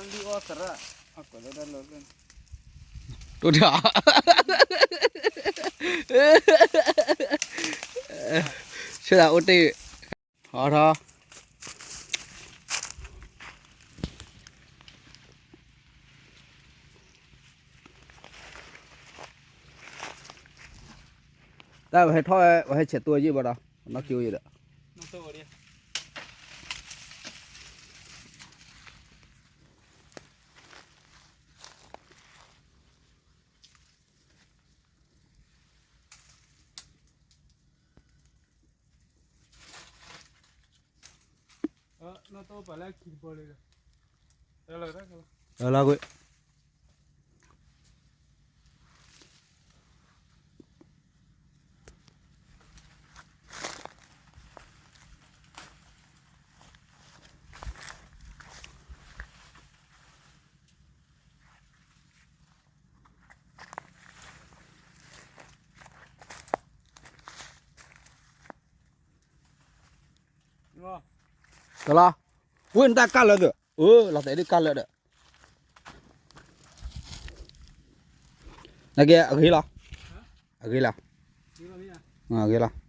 ဒ်အီၣ်သရၣ်, တိၢ်တၢ်, ဆၢဒၣ်အိၣ်တ့ၢ်, ဟီထီၣ်, တၢ်ဝဲဟဲထီၣ်ဝဲ ဝဲဟဲဆဲးတိၢ်ယံာ်ဘၣ်ဒီး နီၢ်က့အိၣ်ယံာ်ဒီး လၢကွံာ် တလီၤ, ဝ့ၢ်နတၢ်ကၢ်လၢာ်သ့ၣ်, အၢ လီၤတဲာ်ဒ်ကၢ်လၢာ်ဒီး, နက့အဂ့ၤလီၤ, အဂ့ၤလီၤ, အဂ့ၤလီၤ.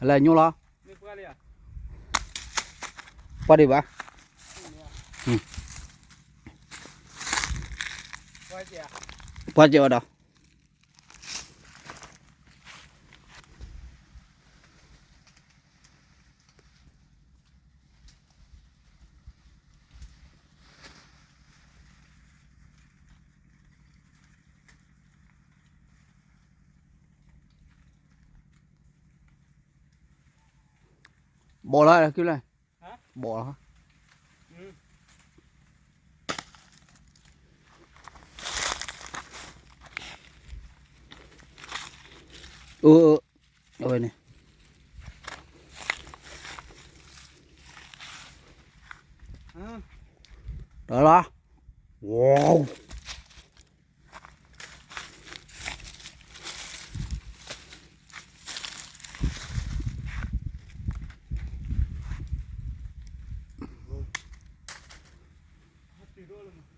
ဟဲလၢညိလီၤ, ပှၤဒံးဘၣ်, ပှၤစဲးဝဲဒီး ဘီၣ်လီၤ, ဘီၣ်လီၤ, အဝဲန့ၣ်, တလီၤ, ဝီ လီၤ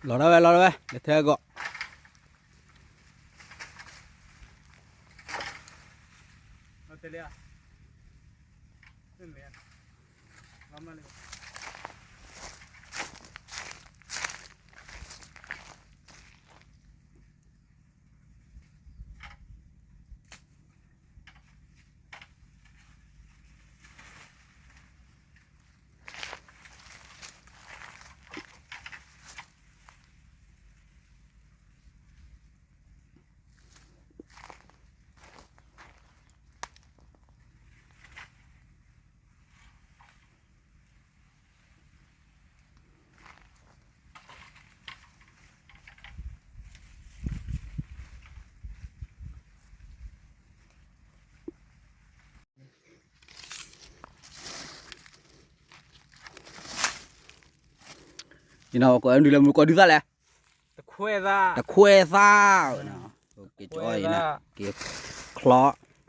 ဒၣ်ဝဲ လီၤဒၣ်ဝဲ လဲၤထဲအဂီၢ်, ယနီၢ်ကိးဒုလၢမူကိးဒုသၣ်လဲၣ်, တခွဲသၣ်, တခွဲသၣ်, က့ၤချီအံၤနၤ, က့ၤချီ,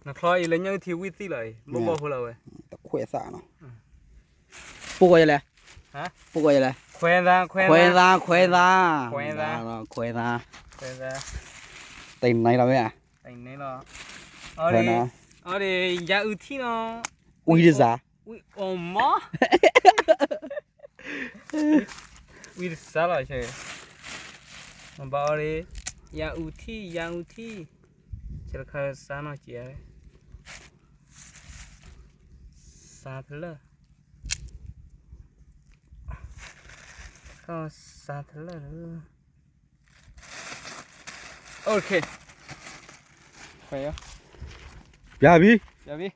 နချီအံၤလၢညၣ်အုၣ်ထံဝံၣ်သံၣ်လီၤအံၤ ဘိၣ်ဘီၣ်ဖိလီၤဝဲ, တခွဲသၣ်နီၤ, ပိၢ်ကီၢ်ယဲလဲၣ်, ပိၢ်ကီၢ်ယဲလဲၣ်, ခွဲသၣ်, ခွဲသၣ်, ခွဲသၣ်, ခွဲသၣ်, ခွဲသၣ်, တနံၤလီၤမ့ၢ်ဧါ, တနံၤလီၤ, အီၤဒ်, အီၤဒ်, ယၤအုၣ်ထံနီၤ, ဝံၤတစၢ်, ဝံၤအီၤမး ဝံၤတစၢ်လီၤ, ဘၣ်အီၤဒ်, ယၤအူထံၣ် ယၤအူထံၣ်, ဆဲးတခါစါနီၢ်ကဲး, စါတလၢာ်, စါတလၢာ်, ပျၢ်ဘံ, ပျၢ်ဘံ,